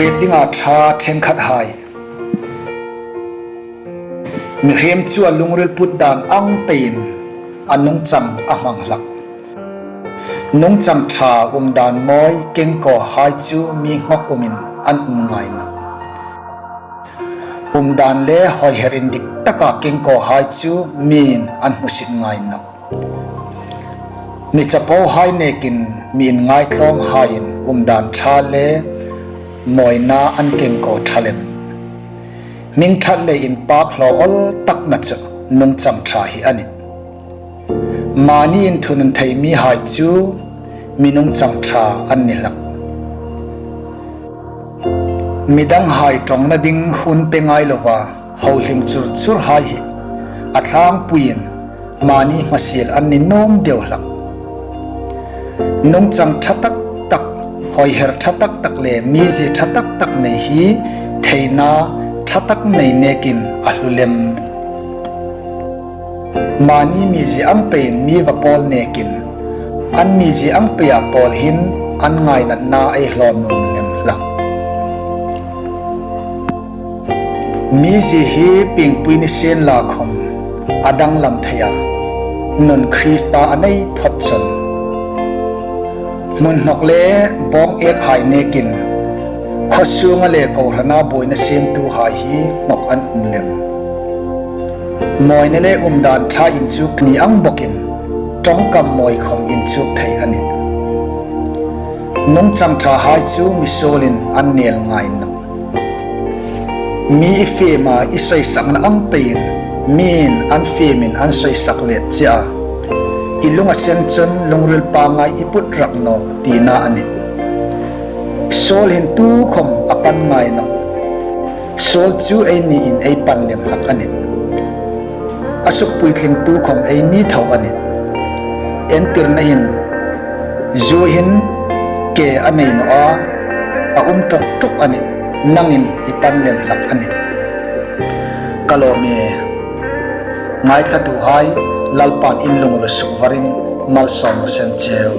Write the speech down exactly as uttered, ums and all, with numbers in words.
Dinga ṭha ṭhenkhathai. Mihriem chu a lungril put dan ang peiin a nungchang a hmang hlak. Nungchang ṭha umdan mawi kengkawhai chu mi ngawk umin an um ngai nawh. Umdan le hawiher indik taka kengkawhai chu miin an hmusit ngai nawh. Mi chapohai nekin mi inngaitlawmhaiin umdan ṭha le mawina an kengkaw ṭha lem. Hming ṭhat le inpak hlaw ol takna chu nungchang ṭha hi a nih. Mani inthunun thei mihai chu mi nungchang ṭha an ni hlak. Midanghai ṭawngna ding hun pe ngai lova hohlim churchurhai hi a thlangpuiin mani hmasiel an ni nuom deu hlak. Nungchang ṭha tak tak, hawiher ṭha tak tak le mizie ṭha tak tak nei hi theina ṭha tak nei nekin a hlu lem. Mani mizie ang peiin mi va pawl nekin an mizie ang peia pawl hin an ngainatna ei hlaw nuom lem hlak. Mizie hi piengpui ni sienla khom a danglam thei a, nun Krista a nei phot chun. Hmun hnawk le bawng ekhai nekin khawsunga le kohrana buoina siemtuhai hi ngawk an um lem. Mawina le umdan ṭha inchuk ni ang bawkin ṭawngkam mawi khom inchuk thei a nih. Nungchang ṭhahai chu mi suolin an nel ngai nawh. Mi i fema i soisakna ang peiin miin an femin an soisak let che a, i lung a sen chun lungril pangngai i put rak naw tina a nih. Suol hin tukhom a pan ngai nawh. Suol chu einiin ei pan lem hlak a nih. A sukpuitlingtu khom ei ni tho a nih. Entirna in zu hin ke a nei naw a, a um ṭawk ṭawk a nih. Nangin i pan lem hlak a nih. Ka lawm e, ngaithlatuhai, Lalpan in lungril sukvarin malsawm raw se cheu.